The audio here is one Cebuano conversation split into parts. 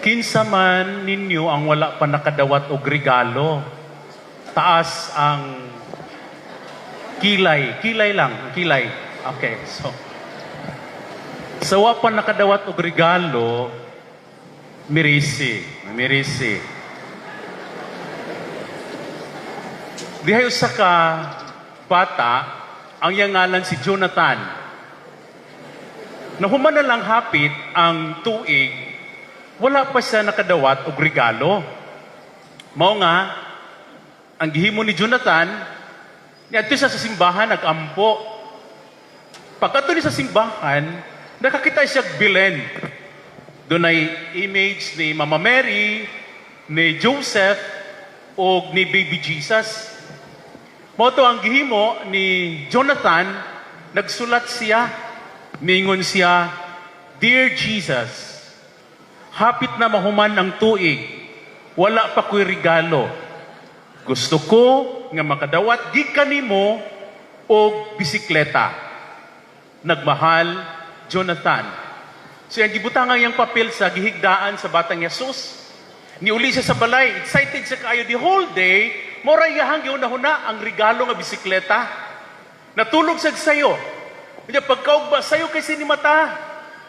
Kinsa man ninyo ang wala pa nakadawat og regalo? Taas ang kilay. Kilay lang, kilay. Okay, so sa wa pa nakadawat og regalo, mirisi, mirisi. Dihay usa ka bata, ang iyang ngalan si Jonathan. Nahuman na lang hapit ang tuig, wala pa siya nakadawat og regalo. Mao nga, ang gihimo ni Jonathan, niadto siya sa simbahan, nagampo. Pagkadto niya sa simbahan, nakakita siya og Belen. Dunay image ni Mama Mary, ni Joseph, o ni Baby Jesus. Mao to ang gihimo ni Jonathan, nagsulat siya, ningon siya, "Dear Jesus, hapit na mahuman ang tuig, wala pa ko'y regalo. Gusto ko nga makadawat gikan nimo og bisikleta. Nagmahal, Jonathan." So ang gibutang ang iyang papel sa gihigdaan sa batang Jesus. Niuli siya sa balay, excited siya kaayo the whole day, mao ra iyahang gihuna-huna ang regalo nga bisikleta. Natulog siya sayo. Unya pagkaugba, sayo kay ni mata.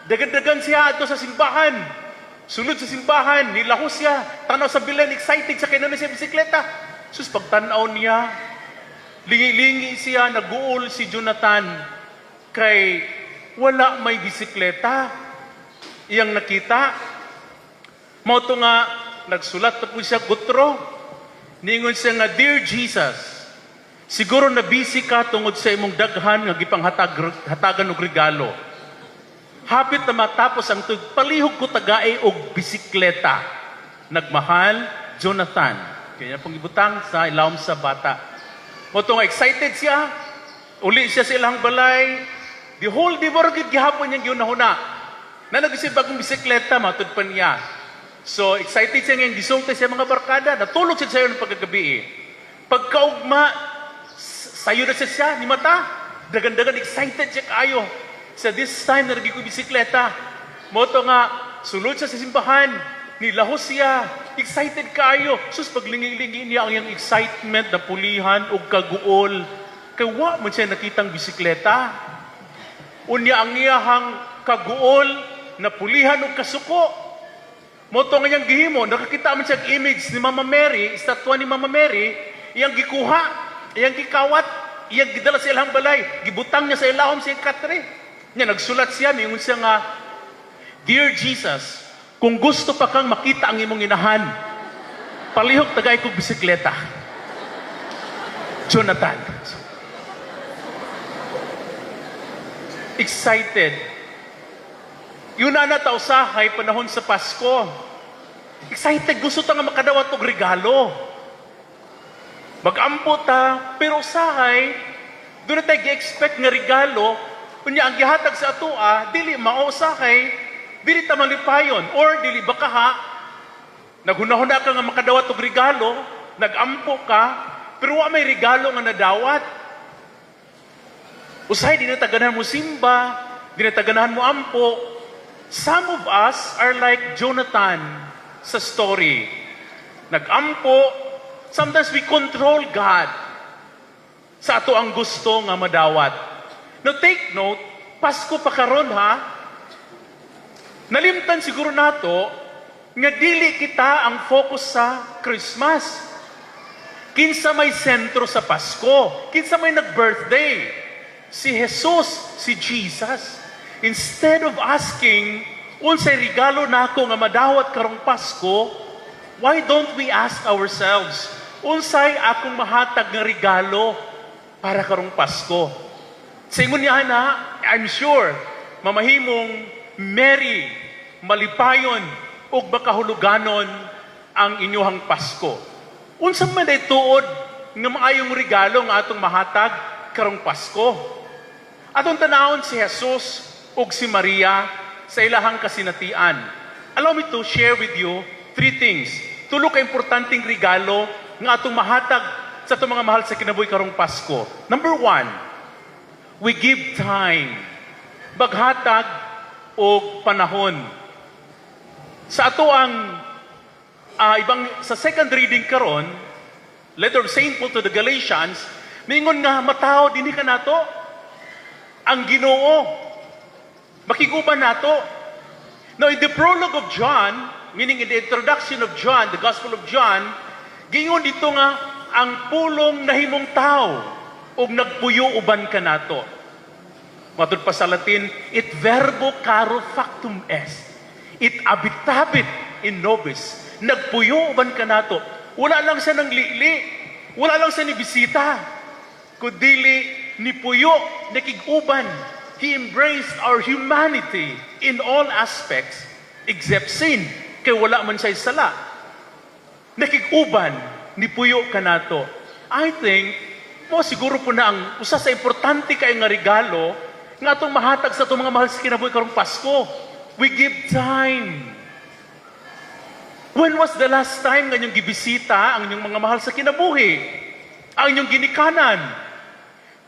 Dagan-dagan siya adto sa simbahan. Sulod sa simbahan, nilahos siya, tanaw sa Belen, excited siya kay naa siya bisikleta. Sus, pagtanaw niya, lingi-lingi siya, naguol si Jonathan kay wala may bisikleta. Iyang nakita. Mao to nga, nagsulat na po siya gutro. Ningon siya nga, "Dear Jesus, siguro na busy ka tungod sa imong daghan nga gipanghatag hatagan og regalo. Hapit na matapos ang tuig, palihog ko tagai og bisikleta. Nagmahal, Jonathan." Kaya pong ibutang sa ilawom sa bata. Mao to nga excited siya. Uli siya sa ilang balay. The whole day, mura gid gihapon niyang gihuna-huna. Na nagisip bagong bisikleta, matud pa niya. So, excited siya ngayong gisulti siya mga barkada. Natulog siya sayo ng pagkagabi eh. Pagkaugma, sayo na siya siya, ni mata. Dagan-dagan, excited siya kaayo. Sa this time na ko bisikleta. Mao to nga, sulod siya sa simbahan. Nilahos siya. Excited kaayo. Sus, paglingi-lingi niya ang iyang excitement na pulihan og kaguol. Kay wa man siya nakitang bisikleta. Unya ang iyahang kaguol na pulihan og kasuko. Mao to nga iyang gihimo, nakakita man siya og image ni Mama Mary, estatwa ni Mama Mary, iyang gikuha, iyang gikawat, iyang gidala sa ilang balay, gibutang niya sa ilawom sa iyang katre. Nya nagsulat siya, niingon siya nga, "Dear Jesus, kung gusto pa kang makita ang imong inahan, palihog tagay kog bisikleta. Jonathan." Excited. Yun na na usahay panahon sa Pasko. Excited, gusto ta nga makadawat og regalo. Magampo ta, pero usahay, duna tay gi-expect nga regalo, unya ang gihatag sa atoa, dili mao usahay, dili ta malipayon, or dili bakaha, naghunahuna ka nga makadawat og regalo, nagampo ka, pero wa may regalo nga nadawat. Usahay, di na ta ganahan mo simba, di na ta ganahan mo ampo. Some of us are like Jonathan sa story. Nagampo, sometimes we control God sa ato ang gusto nga madawat. Now take note, Pasko pa karon ha. Nalimtan siguro nato nga dili kita ang focus sa Christmas. Kinsa may sentro sa Pasko? Kinsa may nag-birthday? Si Jesus, si Jesus. Instead of asking, "Unsay regalo nako nga madawat karong Pasko?" why don't we ask ourselves, "Unsay akong mahatag nga regalo para karong Pasko?" Sa ingon niya na, I'm sure, mamahimong merry, malipayon, ug makahuluganon ang inyuhang Pasko. Unsa man ay tuod nga maayong regalo nga atong mahatag karong Pasko? Atong tanawon si Jesus ug si Maria sa ilahang kasinatian. Allow me to share with you three things. Tulo ka importanteng regalo nga atong mahatag sa atong mga mahal sa kinabuhi karong Pasko. Number one, we give time. Maghatag og panahon. Sa ato ang ibang sa second reading karon, letter of Saint Paul to the Galatians, mingon nga matawo dinhi kanato ang Ginoo. Makiguban nato. Now, in the prologue of John, meaning in the introduction of John, the Gospel of John, gingon dito nga ang Pulong nahimong tao ug nagpuyo uban kanato. Matud pa sa Latin, "Et verbo caro factum est. Et habitabit in nobis." Nagpuyo uban kanato. Wala lang siya nang lili. Wala lang siya ni bisita. Kundili ni puyo, nakig-uban. He embraced our humanity in all aspects except sin. Kay wala man siya sala. Nakig-uban, ni puyo kanato. I think, mo siguro po na ang usa sa importante kay nga regalo nga atong mahatag sa atong mga mahal sa kinabuhi karong Pasko. We give time. When was the last time nga inyong gibisita ang inyong mga mahal sa kinabuhi? Ang inyong ginikanan?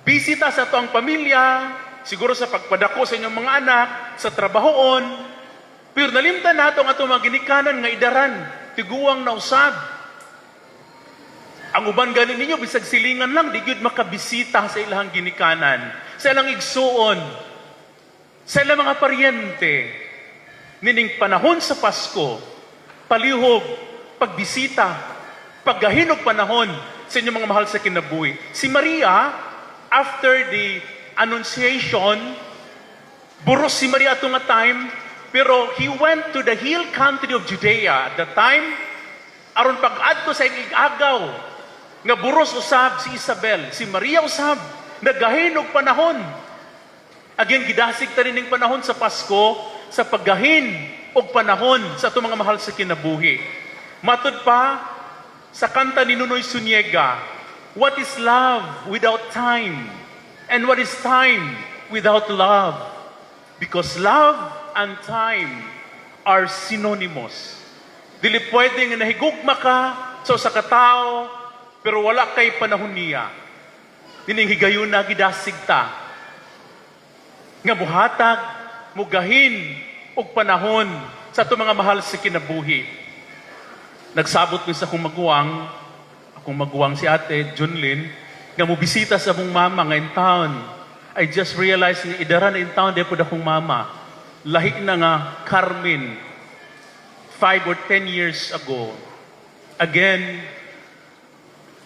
Bisita sa atong pamilya, siguro sa pagpadako sa inyong mga anak, sa trabahoon. Pero nalimtan nato ang atong mga ginikanan nga idaran, tiguang na usab. Ang uban gani ninyo, bisag silingan lang, di gyud makabisita sa ilang ginikanan, sa ilang igsuon, sa ilang mga paryente. Nining panahon sa Pasko, palihog, pagbisita, paggahin og panahon sa inyong mga mahal sa kinabuhi. Si Maria, after the Annunciation, buros si Maria ato nga time, pero he went to the hill country of Judea at the time, aron pag-adto sa iyang igagaw, nga buros usab si Isabel, si Maria usab, naggahin og panahon. Again, gidasig ta ning panahon sa Pasko sa paggahin og panahon sa atong mga mahal sa kinabuhi. Matud pa sa kanta ni Nunoy Suniega, "What is love without time? And what is time without love?" Because love and time are synonymous. Dili pwede nga nahigugma ka sa usa ka tawo pero wala kay panahon niya. Nining higayuna, gidasig ta nga muhatag, mugahin og panahon sa atong mga mahal sa kinabuhi. Nagsabot mi sa akong maguwang si Ate Junlin, nga mobisita sa among mama nga in town. I just realized nga idara na in town di pod akong mama. Lahi na nga Carmen, 5 or 10 years ago. Again,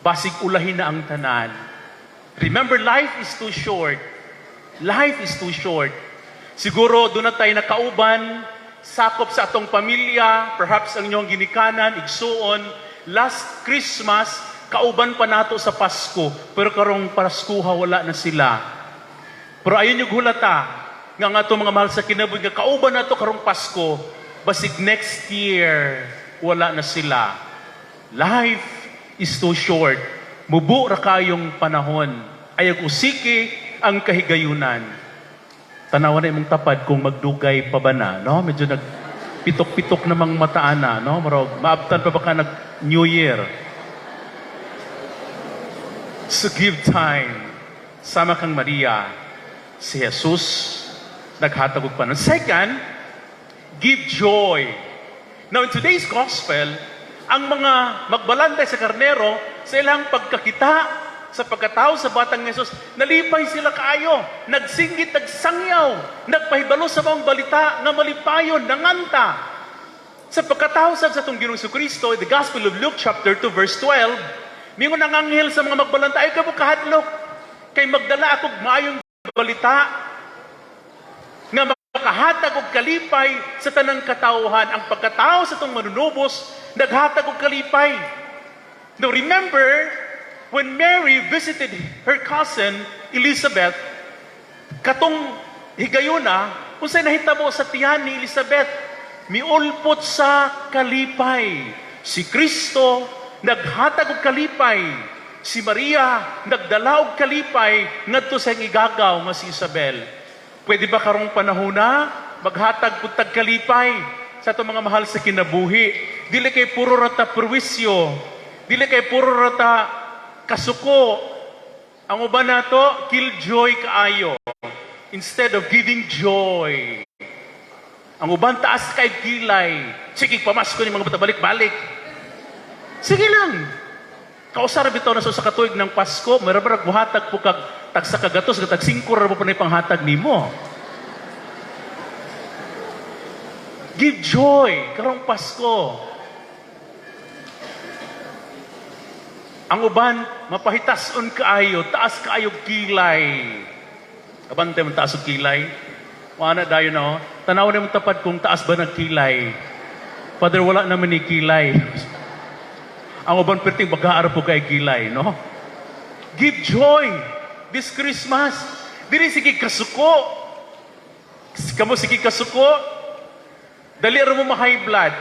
basig ulahin na ang tanan. Remember, life is too short. Life is too short. Siguro doon na tayo nakauban, sakop sa atong pamilya, perhaps ang inyong ginikanan, igsuon. Last Christmas, kauban pa nato sa Pasko, pero karong Paskuha wala na sila. Pero ayon yung hulata, nga nga atong mga mahal sa kinabuhi, nga kauban nato karong Pasko, basig next year, wala na sila. Life is too short. Mubo ra kayong panahon. Ayag usiki ang kahigayunan. Tanawa na imong tapad kung magdugay pa ba na, no? Medyo nag pitok-pitok namang mataan na, no? Marog, maabtan pa ba ka nag New Year? So give time. Sama kang Maria, si Jesus naghatag og panahon. Second, give joy. Now, in today's gospel, ang mga magbalanday sa karnero, sa ilang pagkakita sa pagkatao sa batang Jesus, nalipay sila kaayo, nagsinggit, nagsangyaw, nagpahibalo sa maong balita nga malipayon, nanganta. Sa pagkatao sab sa atong Ginoong Kristo, the Gospel of Luke chapter 2 verse 12, mingon ang anghel sa mga magbalantay, "Ayaw kamo kahadlok, kay magdala ako maayong balita nga makahatag og kalipay sa tanang katawhan." Ang pagkatao sa atong Manunubos naghatag og kalipay. Now remember, when Mary visited her cousin Elizabeth, katong higayuna, unsay nahitabo sa tiyan ni Elizabeth? Miulpot sa kalipay. Si Kristo naghatag og kalipay. Si Maria nagdala og kalipay ngadto sa iyang igagaw nga si Isabel. Pwede ba karong panahona maghatag pud tag kalipay sa atong mga mahal sa kinabuhi? Dili kay puro rata perwisyo, dili kay puro rata kasuko. Ang uban nato, killjoy kaayo instead of giving joy. Ang uban, taas kay kilay. Sige, pamasko ni mga bata, balik-balik. Sige lang. Kausa ra bitaw na sa katuig ng Pasko, meron ba muhatag po kag tag sa kagatos, tag 5 ra po pa panghatag nimo. Give joy karong Pasko. Ang uban, mapahitason kaayo, taas kaayo kilay. Abante man taas og kilay. Wala dayon na oh. Tanaw na mong tapad kung taas ba ng kilay. Father, wala naman ni kilay. Ang uban perting baga po kay kilay, no? Give joy this Christmas. Dili sige kasuko. Kamo sige kasuko. Dali ra mo ma-high blood.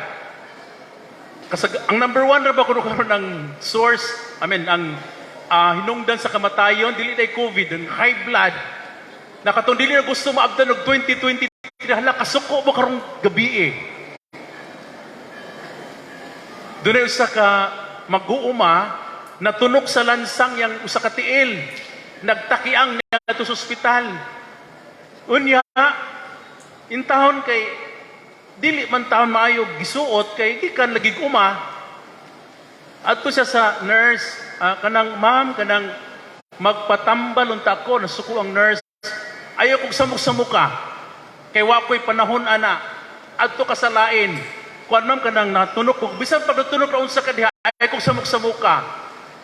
Kasag ang number one ra ba kuno karon ang source, I mean, ang hinungdan sa kamatayon, dili day COVID, ang high blood. Nakatong dili na gusto maabdan og 2023, hala, kasuko mo karong gabi eh. Dunay usa ka mag-uuma natunok sa lansang yang usa ka tiil. Nagtakiang niya sa ospital. Unya, intahon kay dili man taon maayo gisuot kay gikan lagi uma. Adto siya sa nurse, kanang ma'am, kanang magpatambal unta ko, nasuko ang nurse. Ayaw kog samok-samok ka. Kay wa ko'y panahon ana. Adto ka sa lain. Kuan ma'am, kanang natunok ko. Bisan pag natunok ra unsa ka diha, ayaw kog samok-samok ka.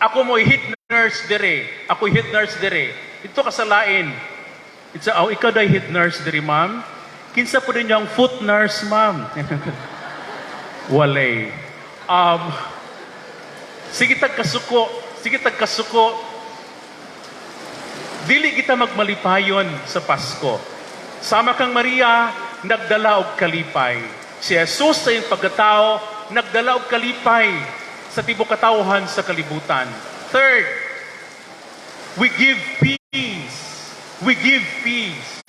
Ako mo head nurse dire. Ako head nurse dire. Ito ka sa lain. It's a, oh, ikaw day head nurse dire, ma'am. Kinsa po din yung foot nurse, ma'am? Walay. Sige tag kasuko, sige tag kasuko. Dili kita magmalipayon sa Pasko. Sama kang Maria, nagdala og kalipay. Si Jesus sa iyang pagkatao, nagdala og kalipay sa tibok katawhan sa kalibutan. Third, we give peace. We give peace.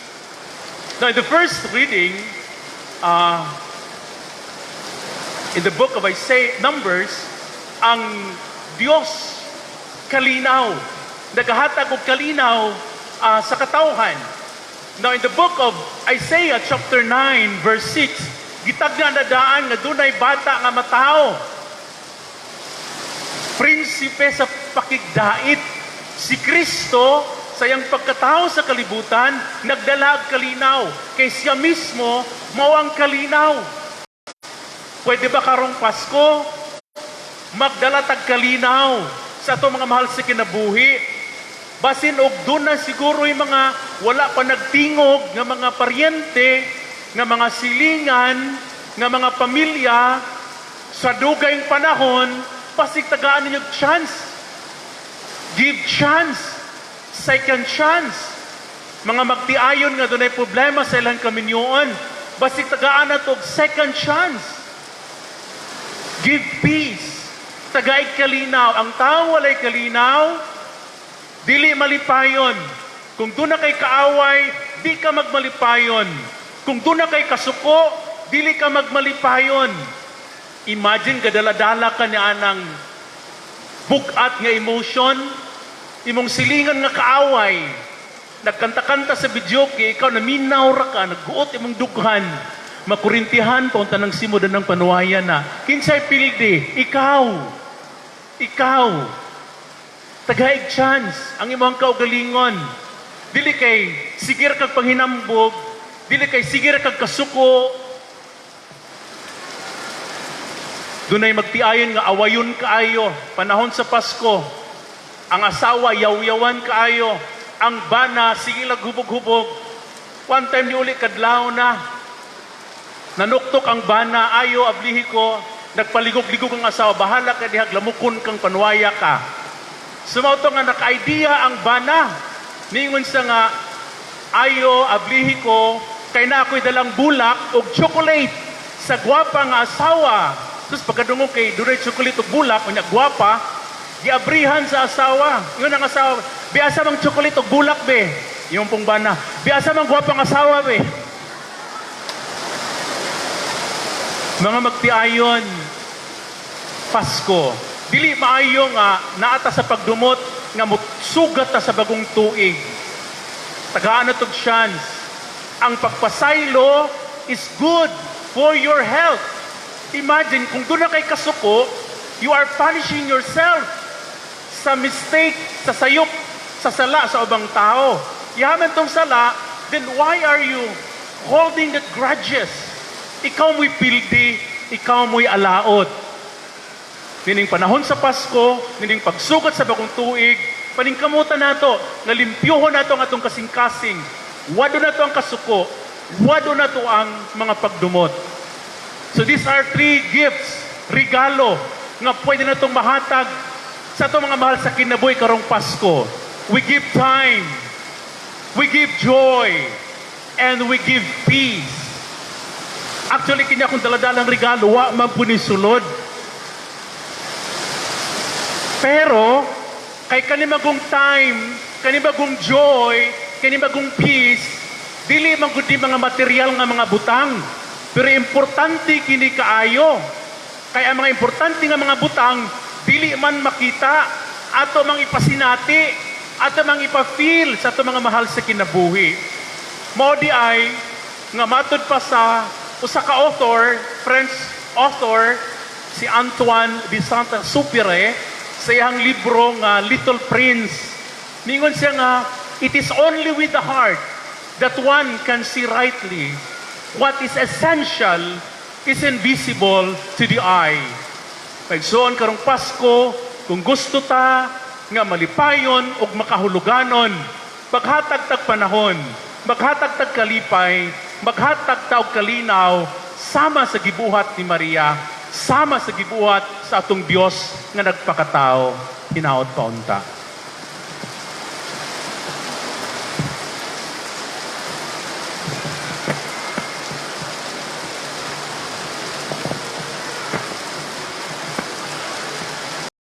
Now, in the first reading, in the book of Isaiah, Numbers, ang Diyos kalinaw. Nagahatag og kalinaw sa katawhan. Now, in the book of Isaiah, chapter 9, verse 6, gitagna na daan nga dunay bata nga matawo. Prinsipe sa pakigdait. Si Kristo, sa iyang pagkatao sa kalibutan, nagdala og kalinaw. Kay siya mismo, mao ang kalinaw. Pwede ba karong Pasko, magdala tag kalinaw sa ato mga mahal sa kinabuhi? Basin og doon na siguro yung mga wala pa nagtingog nga mga paryente, nga mga silingan, nga mga pamilya, sa dugayng panahon, basig tagaan ninyo chance. Give chance. Second chance. Mga magtiayon nga dunay problema sa ilang kaminyoon, basig tagaan na og second chance. Give peace. Tagaig kalinaw. Ang tao walay kalinaw, dili malipayon. Kung doon na kay kaaway, di ka magmalipayon. Kung doon na kay kasuko, dili ka magmalipayon. Imagine, gadala-dala ka ni anang bugat nga emotion, imong silingan nga kaaway, nagkanta-kanta sa videoke, ikaw naminaw ra ka, nagguot imong dughan, makurintihan pa unta ng simo ng panuwayan na. Kinsay pildi? Ikaw. Ikaw. Tagaig chance ang imong kaugalingon. Dili kay sigir kag panghinambog, dili kay sigir kag kasuko. Dunay magtiayon nga awayon kaayo panahon sa Pasko. Ang asawa yaw-yawan kaayo, ang bana sige lag hubog-hubog. One time ni uli kadlaw na. Nanuktok ang bana, "Ayo, ablihi ko." Nagpaligog-ligog ang asawa, "Bahala ka dihag, lamukon kang panuwaya ka." Sumauto nga naka-idea ang bana. Ningon siya nga, "Ayo, ablihi ko, kay na ako'y dalang bulak og chocolate sa gwapa nga asawa." Tapos pagkadungog kay dunay chocolate og bulak, unya gwapa, giabrihan sa asawa. Ingon ang asawa, "Biasa mang chocolate og bulak be." Yung pong bana, "Biasa mang gwapa ang asawa be." Mga magtiayon, Pasko, dili maayo nga naata sa pagdumot nga mutsugat ta sa bagong tuig. Tagaan na tog chance. Ang pagpasaylo is good for your health. Imagine, kung duna kay kasuko, you are punishing yourself sa mistake, sa sayop, sa sala sa ubang tao. Yaman tong sala, then why are you holding that grudges? Ikaw mo'y pildi, ikaw mo'y alaot. Nining panahon sa Pasko, nining pagsugat sa bagong tuig, paningkamutan nato, nga limpyuhon nato ang atong kasing-kasing, wad-on nato ang kasuko, wad-on nato ang mga pagdumot. So these are three gifts, regalo, nga pwede natong mahatag sa atong mga mahal sa kinabuhi karong Pasko. We give time, we give joy, and we give peace. Actually, kini akong daladalang regalo, wa man po ni sulod. Pero, kay kanimagong time, kanimagong joy, kanimagong peace, dili man gud ni mga material nga mga butang. Pero importante kini kaayo. Kay ang mga importante nga mga butang, dili man makita, ato mang ipasinati, ato mang ipa-feel sa ato mga mahal sa kinabuhi. Mao diay nga matud pa sa usa ka author, French author, si Antoine de Saint-Exupéry, sa iyang libro nga Little Prince. Ningon siya nga, "It is only with the heart that one can see rightly. What is essential is invisible to the eye." Kaigsoon, karong Pasko, kung gusto ta nga malipayon ug makahuluganon, maghatag tag panahon, maghatag tag kalipay, maghatag ta og kalinaw, sama sa gibuhat ni Maria, sama sa gibuhat sa atong Dios nga nagpakatao. Hinaot paunta.